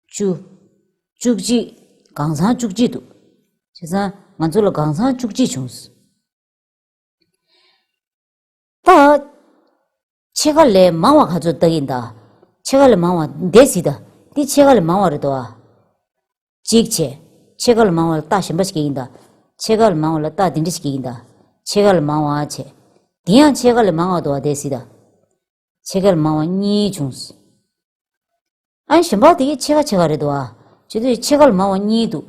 བཅུ། བཅུ་གཅིག་གང་ཚང་བཅུ་གཅིག་འདུག་བྱས་ཙང་ང་ཚོ་ལ་གང་ཚང་བཅུ་གཅིག་བྱུང་། ད། ཕྱེད་ཀ་ལས་མང་བ་ག་ཚོད་བལྟ་གི་ཡིན་ད། ཕྱེད་ཀ་ལས་མང་བ་འདི་གཟིགས་ད། འདི་ཕྱེད་ཀ་ལས་མང་བ་རེད་དོ། གཅིག་བྱས། ཕྱེད་ཀ་ལས་མང་བ་ལ་རྟགས་གཞན་པ་ཞིག་རྒྱག་གི་ཡིན་ད། ཕྱེད་ཀ་ལས་མང་བ་ལ་རྟགས་འདི་འདྲ་ཞིག་རྒྱག་གི་ཡིན་ད། ཕྱེད་ཀ་ལས་མང་བ་བྱས། འདི་ཡང་ཕྱེད་ཀ་ལས་མང་བ་དོ། འདི་གཟིགས་ད། ཕྱེད་ཀ་ལས་མང་བ་གཉིས་བྱུང་། ཨ་ནི་གཞན་པ་དེ་གས་ཕྱེད་ཀ་ཕྱེད་ཀ་རེད་དོ། ཨ། བྱེད་དུས་ཕྱེད་ཀ་ལས་མང་བ་གཉིས་འདུག་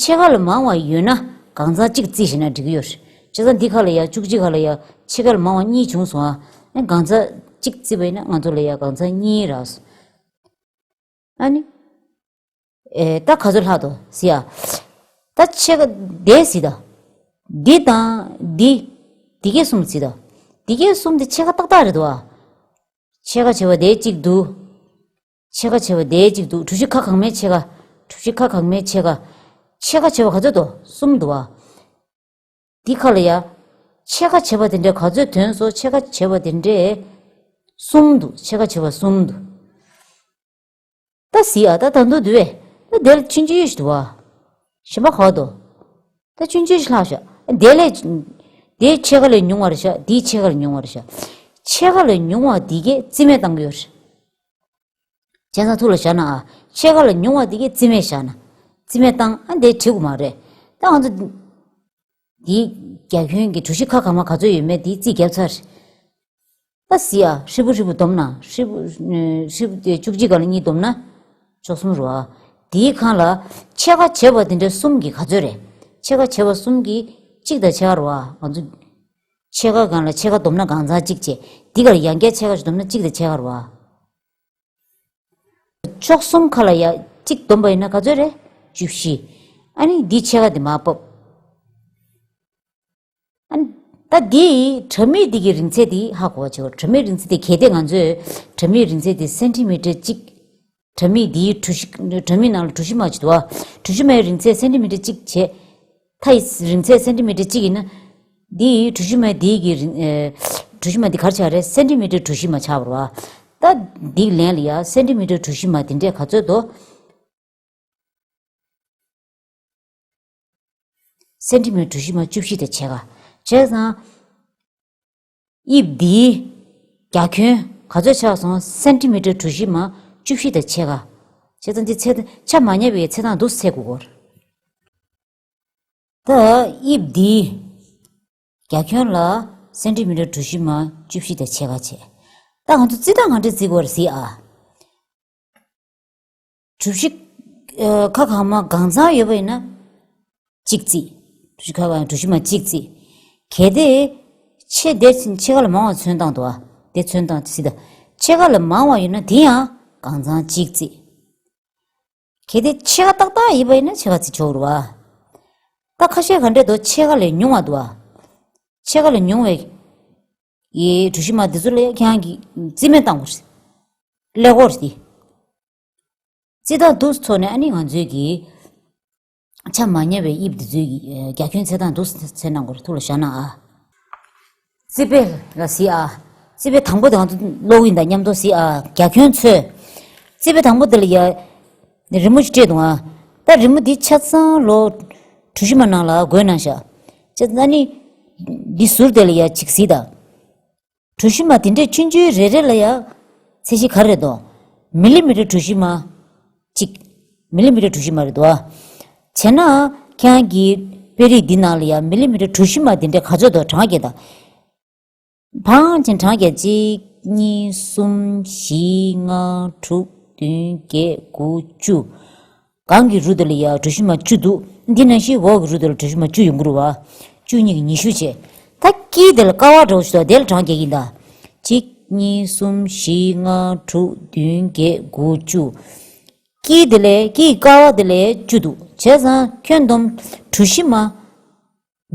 ཕྱེད་ཀ་ལས་མང་བ་ཡོད་ན་གང་ཚང་གཅིག་བརྩིས་ཤེས་ན་འགྲིག་གི་ཡོད་རེད། བྱས་ཙང་འདི་ཁ་ལ་ཡ་བཅུ་གཅིག་ཁ་ལ་ཡ་ཕྱེད་ཀ་ལས་མང་བ་གཉིས་བྱུང་སོང་། ཨ། ཨ་ནི་གང་ཚང་གཅིག་བརྩིས་པ་ཡིན་ན་ང་ཚོ་ལ་ཡ་གང་ཚང་གཉིས་རག་སོང་། ཨ་ནི། ཨེ། ད་ག་ཚོད་ལྷག་འདུག་ཟེར་ཡ། ད་ཕྱེད་ཀ་འདི་གཟིགས་ད། འདི་དང་འདི། འདི་གས་གསུམ་གཟིགས་ད། འདི་གས་གསུམ་དེ་ཕྱེད་ཀ་ཏག་ཏག་རེད་དོ། ཨ། ཕྱེད་ཀ་བྱས་པ་དེ་གཅིག་འདུག་ཕྱེད་ཀ་བྱས་པ་དེ་གཅིག་འདུག་གྲུ་བཞི་ཁ་གང་མའི་ཕྱེད་ཀ། གྲུ་བཞི་ཁ་གང་མའི་ཕྱེད་ཀ། ཕྱེད་ཀ་བྱས་པ་ག་ཚོད་འདུག་གསུམ་འདུག་བ། འདི་ཁ་ལ་ཡ། ཕྱེད་ཀ་བྱས་པ་དེ་འདྲས་ག་ཚོད་ཐོན་སོང་། ཕྱེད་ཀ་བྱས་པ་དེ་འདྲས་གསུམ་འདུག་ཕྱེད་ཀ་བྱས་པ་གསུམ་འདུག་ད་གཟིགས་ཨ། ད་ད་འདུག་འདུག་བས། ད་དེ་ལ་ཆུང་ཆུང་ཞིག་འདུག་བ། གཞན་པ་ག་བ་འདུག་ད་ཆུང་ཆུང་ཞིག་ལྷག་ཤག་དེ་ལས། དེའི་ཕྱེད་ཀ་ལས་ཉུང་བ་རེད་ཤག་དེའི་ཕྱེད་ཀ་ལས་ཉུང་བ་རེད་ཤག་ཕྱེད་ཀ་ལས་ཉུང་བ་དེ་གས་རྩིས་མེད་བཏང་གི་ཡོད་རེད། བྱས་ཙང་ཐུགས་ལ་བཞག་ན་ཨ། ཕྱེད་ཀ་ལས་ཉུང་བ་དེ་གས་རྩིས་མེད་བཞག་ན། རྩིས་མེད་བཏང་ཨ། དེ་འགྲིག་གི་མ་རེད། ད་ང་ཚོ། འདིའི་རྒྱ་ཁྱོན་གྱི་གྲུ་བཞི་ཁ་གང་མ་ག་ཚོད་ཡོད་མེད་དེ་རྩིས་བརྒྱབ་ཚར། ད་གཟིགས་ཨ། ཧྲིལ་པོ་ཧྲིལ་པོ་བསྡོམས་ན། ཧྲིལ་པོ་ཧྲིལ་པོ་དེ་བཅུ་གཅིག་སྒང་ལ་གཉིས་བསྡོམས་ན། བཅུ་གསུམ་རེད་བ། དེའི་སྒང་ལ་ཕྱེད་ཀ་བྱས་པ་དེ་འདྲ་གསུམ་གྱི་ག་ཚོད་རེད། ཕྱེད་ཀ་བྱས་པ་གསུམ་གྱི་གཅིག་དང་ཕྱེད་ཀ་རེད་བ། ང་ཚོ་ཕྱེད་ཀ་སྒང་ལ་ཕྱེད་ཀ་བསྡོམས་ན་གང་ཚང་གཅིག་བྱས། དེ་ག་ལ་ཡང་བསྐྱར་ཕྱེད་ཀ་ཞིག་བསྡོམས་ན་གཅིག་དང་ཕྱེད་ཀ་རེད་བ། བཅུ་གསུམ་ཁ་ལ་ཡ་གཅིག་བསྡོམས་པ་ཡིན་ན་ག་ཚོད་རེད། བཅུ་བཞི། ཨ་ནི་འདི་ཕྱེད་ཀ་དེ་མར་ཕབ། ཨ་ནི་ད་འདི་དྲ་མིག་འདི་གི་རིང་ཚད་དེ་ཧ་གོ་བ་བྱེད་དགོས། དྲ་མིག་རིང་ཚད་དེ་གལ་ཏེ་ང་ཚོས་དྲ་མིག་རིང་ཚད་དེ་སེན་ཊི་མི་ཊར་གཅིག་དྲ་མིག་འདིའི་གྲུ་བཞི། དྲ་མིག་ནང་ལ་གྲུ་བཞི་མ་གཅིག་འདུག་བ། གྲུ་བཞི་མའི་རིང་ཚད་སེན་ཊི་མི་ཊར་གཅིག་བྱས། མཐའ་ཡི་རིང་ཚད་སེན་ཊི་མི་ཊར་གཅིག་ཡིན་ན། འདི་ཡི་གྲུ་བཞི་མ་འདི་གི་རིང་། ཨེ། གྲུ་བཞི་མ་འདི་ག་རེ་ཆགས་རེད། སེན་ཊི་མི་ཊར་གྲུ་བཞི་མ་ཆགས་པ་རེད་བ། ད་འདི་ལན་ལ་ཡ་སེན་ཊི་མི་ཊར་གྲུ་བཞི་མ་འདི་འདྲས་ག་ཚོད་འདུག་སེན་ཊི་མི་ཊར་གྲུ་བཞི་མ་བཅུ་བཞི་དང་ཕྱེད་ཀ། བྱས་ཙང་། དབྱིབས་འདིའི་རྒྱ་ཁྱོན་ག་ཚོད་ཆགས་སོང་། སེན་ཊི་མི་ཊར་གྲུ་བཞི་མ་བཅུ་བཞི་དང་ཕྱེད་ཀ། བྱས་ཙང་འདི་ཚད་ཆ་མ་ཉམས་པའི་ཚད་སྟངས་འདུག་སེ་འཚོལ་དགོས་ཀྱི་ཡོད་རེད། ད་དབྱིབས་འདིའི་རྒྱ་ཁྱོན་ལ་སེན་ཊི་མི་ཊར་གྲུ་བཞི་མ་བཅུ་བཞི་དང་ཕྱེད་ཀ་བྱས། ད་ང་ཚོ་རྩིས་སྟངས་ག་འདྲས་རྩིས་དགོས་རེད་གཟིགས་ཨ། གྲུ་བཞི། ཨ། ཁ་གང་མ་གང་ཚང་ཡོད་པ་ཡིན་ན། གཅིག་རྩིས། གྲུ་བཞི་ཁ་གང་གྲུ་བཞི་མ་གཅིག་རྩིས། གལ་ཏེ། ཕྱེད་དེ་ཕྱེད་ཀ་ལས་མང་བ་ཚོན་བཏང་འདུག་ཨ། དེ་ཚོན་བཏང་རྩིས་ད། ཕྱེད་ཀ་ལས་མང་བ་ཡོད་ན་དེ་ཡང་གང་ཚང་གཅིག་རྩིས། གལ་ཏེ་ཕྱེད་ཀ་ཏག་ཏག་ཡིན་པ་ཡིན་ན་ཕྱེད་ཀ་རྩིས་ཆོག་རེད་བ། ད་ཁ་ཤས་ག་འདྲས་འདུག་ཕྱེད་ཀ་ལས་ཉུང་བ་འདུག་ཨ། ཕྱེད་ཀ་ལས་ཉུང་བའི་ཡི་གྲུ་བཞི་མ་འདི་ཚོ་ལ་ཡ་ཁྱེད་རང་གིས་རྩིས་མེད་བཏང་དགོས་རེད། ཀླད་ཀོར་དེ། རྩིས་སྟངས་འདུག་སེ་འཚོལ་ནས་ཨ་ནི་ང་ཚོས་ཀྱིས་ཆ་མ་ཉམས་པའི་དབྱིབས་འདི་ཚོའི་གི་རྒྱ་ཁྱོན་འཚོལ་སྟངས་འདུག་སེ་འཚོལ་གནང་དགོས་རེད། ཐུགས་ལ་བཞག་གནང་ཨ། རྩིས་དཔེ་ལ་གཟིགས་ཨ། རྩིས་དཔེ་དང་པོ་དེ་ང་ཚོ་ཀློག་གི་ཡིན་ད་མཉམ་དུ་གཟིགས་ཨ། རྒྱ་ཁྱོན་འཚོལ། རྩིས་དཔེ་དང་པོ་དེ་ལ་ཡ། རི་མོ་ཞིག་སྤྲད་འདུག་ཨ། ད་རི་མོ་འདི་ཆ་ཚང་ལོ། གྲུ་བཞི་མ་ནང་ལ་བགོས་གནང་ཤག་བྱས་ཙང་ཨ་ནི། འདི་ཟུར་དེ་ལ་ཡ་ཅིག་གཟིགས་དང་། གྲུ་བཞི་མ་དེ་འདྲས་ཆུང་ཆུང་རེ་རེ་ལ་ཡ། ཚད་གཞི་ག་རེ་འདུག་མི་ལི་མི་ཊར་གྲུ་བཞི་མ། གཅིག་མི་ལི་མི་ཊར་གྲུ་བཞི་མ་རེད་འདུག་བ། བྱས་ན། ཁྱེད་རང་གི་དཔེ་རིས་འདི་ནང་ལ་ཡ་མི་ལི་མི་ཊར་གྲུ་བཞི་མ་དེ་འདྲས་ག་ཚོད་འདུག་གྲངས་བརྒྱབ་དང་། ཕངས་ཅན་གྲངས་བརྒྱབ་གཅིག་གཉིས། གསུམ། བཞི། ལྔ། དྲུག་བདུན། བརྒྱད། དགུ། བཅུ། སྒང་གི་རུ་དེ་ལ་ཡ་གྲུ་བཞི་མ་བཅུ་འདུག་འདི་ནང་བཞིན་འོག་གི་རུ་དེ་ལ་གྲུ་བཞི་མ་བཅུ་ཡོང་གི་རེད་བ། བཅུ་གཉིས་ཀྱི་ཉི་ཤུ་བྱས། ད་དཀྱིལ་དེ་ལ་ཀ་བ་འདྲ་བོ་ཞིག་འདུག་དེ་ལ་གྲངས་བརྒྱབ་ཀྱི་ཡིན་ད། གཅིག་གཉིས། གསུམ། བཞི། ལྔ། དྲུག་བདུན། བརྒྱད། དགུ། བཅུ། དཀྱིལ་དེ་ལས། དཀྱིལ་ཀ་བ་དེ་ལས་བཅུ་འདུག་བྱས་ཙང་ཁྱོན་བསྡོམས་གྲུ་བཞི་མ།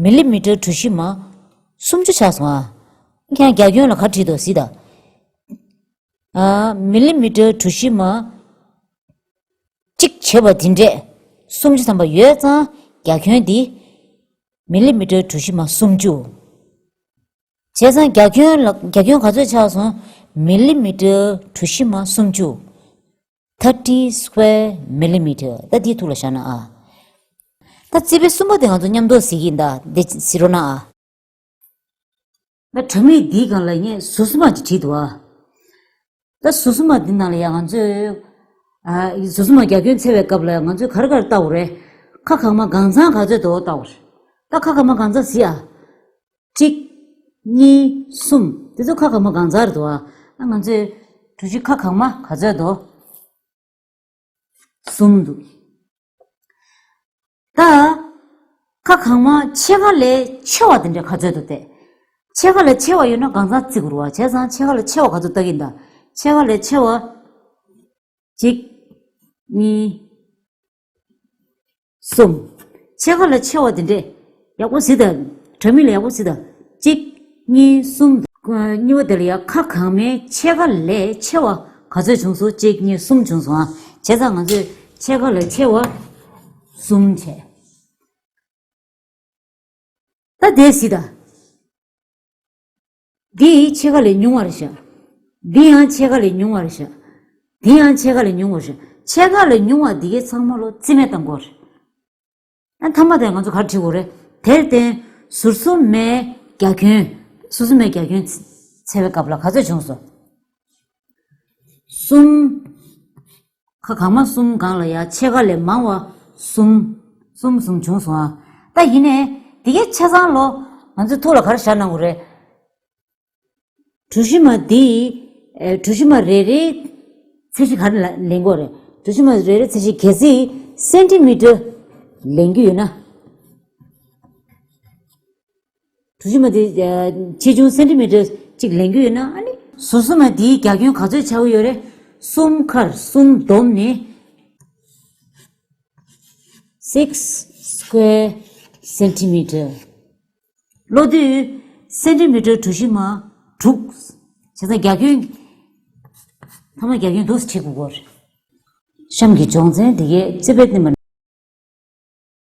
མི་ལི་མི་ཊར་གྲུ་བཞི་མ་སུམ་ཅུ་ཆགས་སོང་ཨ། ཁྱེད་རྒྱ་ཁྱོན་ལ་ག་བྲིས་འདུག་གཟིགས་དང་། ཨ། མི་ལི་མི་ཊར་གྲུ་བཞི་མ་གཅིག་བྱས་པ་འདི་འདྲས་སུམ་ཅུ་ཐམ་པ་ཡོད་ཙང་རྒྱ་ཁྱོན་འདི་མི་ལི་མི་ཊར་གྲུ་བཞི་མ་སུམ་ཅུ། བྱས་ཙང་རྒྱ་ཁྱོན་ལ། རྒྱ་ཁྱོན་ག་ཚོད་ཆགས་སོང་། མི་ལི་མི་ཊར་གྲུ་བཞི་མ་སུམ་ཅུ། thirty square millimeter། ད་འདིའི་ཐུགས་ལ་བཞག་ན་ཨ། ད་རྩིས་དཔེ་གསུམ་པ་དེ་ང་ཚོ་མཉམ་དུ་གཟིགས་ཀྱིན་ད་འདི་གཟིགས་རོགས་གནང་ཨ། ད་དྲ་མིག་འདིའི་སྒང་ལ་ངས་ཟུར་གསུམ་པ་ཅིག་བྲིས་འདུག་ཨ། ད་ཟུར་གསུམ་པ་འདི་ནང་ལ་ཡང་ང་ཚོས། ཨ། ཟུར་གསུམ་པ་རྒྱ་ཁྱོན་འཚོལ་བའི་སྐབས་ལ་ང་ཚོས་ག་རེ་ག་རེ་ལྟ་དགོས་རེད། ཁ་གང་མ་གང་ཚང་ག་ཚོད་འདུག་ལྟ་དགོས་རེད། ད་ཁ་གང་མ་གང་ཚང་གཟིགས་ཨ། གཅིག་གཉིས། གསུམ། དེ་ཚོ་ཁ་གང་མ་གང་ཚང་རེད་འདུག་ཨ། ང་ཚོས་གྲུ་བཞི་ཁ་གང་མ་ག་ཚོད་འདུག་གསུམ་འདུག་ད་ཁ་གང་མ་ཕྱེད་ཀ་ལས་ཆེ་བ་དེ་འདྲ་ག་ཚོད་འདུག་སྟེ། ཕྱེད་ཀ་ལས་ཆེ་བ་ཡོད་ན་གང་ཚང་བརྩི་དགོས་རེད་བ། བྱས་ཙང་ཕྱེད་ཀ་ལས་ཆེ་བ་ག་ཚོད་ལྟ་གིན་ད། ཕྱེད་ཀ་ལས་ཆེ་བ། གཅིག་གཉིས། གསུམ། ཕྱེད་ཀ་ལས་ཆེ་བ་དེ་འདྲས། ཡག་པོ་གཟིགས་དང་། དྲ་མིག་ལ་ཡག་པོ་གཟིགས་དང་། གཅིག་གཉིས། གསུམ། གཉིས་པ་དེ་ལ་ཡང་ཁ་གང་མའི་ཕྱེད་ཀ་ལས་ཆེ་བ་ག་ཚོད་བྱུང་སོང་། གཅིག་གཉིས། གསུམ་བྱུང་སོང་ཨ། བྱས་ཙང་ང་ཚོས་ཕྱེད་ཀ་ལས་ཆེ་བ་གསུམ་བྱས། ད་དེ་གཟིགས་དང་། འདི་ཕྱེད་ཀ་ལས་ཉུང་བ་རེད་ཤག་འདི་ཡང་ཕྱེད་ཀ་ལས་ཉུང་བ་རེད་ཤག་འདི་ཡང་ཕྱེད་ཀ་ལས་ཉུང་བ་རེད་ཤག་ཕྱེད་ཀ་ལས་ཉུང་བ་འདི་གའི་ཚང་མ་ལོ་རྩིས་མེད་གཏང་དགོས་རེད། ཨ། མཐའ་མ་དེ་ང་ཚོ་ག་རེ་བྲིས་དགོས་རེད། དེར་བརྟེན་ཟུར་གསུམ་མའི་རྒྱ་ཁྱོན། ཟུར་གསུམ་མའི་རྒྱ་ཁྱོན་འཚོལ་བའི་སྐབས་ལ་ག་ཚོད་བྱུང་སོང་། གསུམ། ཁ་གང་མ་གསུམ་སྒང་ལ་ཡ་ཕྱེད་ཀ་ལས་མང་བ་གསུམ། གསུམ་གསུམ་བྱུང་སོང་ཨ། ད་ཡིན་ནའི་འདི་གའི་ཆ་ཚང་ལོ། ང་ཚོའི་ཐུགས་ལ་ག་རེ་བཞག་གནང་དགོས་རེད། གྲུ་བཞི་མ་འདི། ཨེ། གྲུ་བཞི་མ་རེ་རེའི་ཚད་གཞི་ག་རེ་ལ་ལེན་དགོས་རེད། གྲུ་བཞི་མ་རེ་རེའི་ཚད་གཞི་གལ་སྲིད་སེན་ཏི་མི་ཊར་ལེན་རྒྱུ་ཡོད་ན། གྲུ་བཞི་མ་དེ། ཨ། ཆེ་ཆུང་སེན་ཏི་མི་ཊར་གཅིག་ལེན་རྒྱུ་ཡོད་ན་ཨ་ནི། ཟུར་གསུམ་མ་དེའི་རྒྱ་ཁྱོན་ག་ཚོད་ཆགས་ཀྱི་ཡོད་རེད། གསུམ་ཁར་གསུམ་བསྡོམས་ནས་six square centimeter། ལོ་དུས་སེན་ཏི་མི་ཊར་གྲུ་བཞི་མ་དྲུག་བྱས་ཙང་རྒྱ་ཁྱོན། ཐ་མ་རྒྱ་ཁྱོན་འདུག་སེ་བྲིས་དགོས་ཀྱི་རེད། གཤམ་གྱི་སྦྱོང་ཚན་འདི་གའི་རྩིས་དཔེ་བསྟན་པ།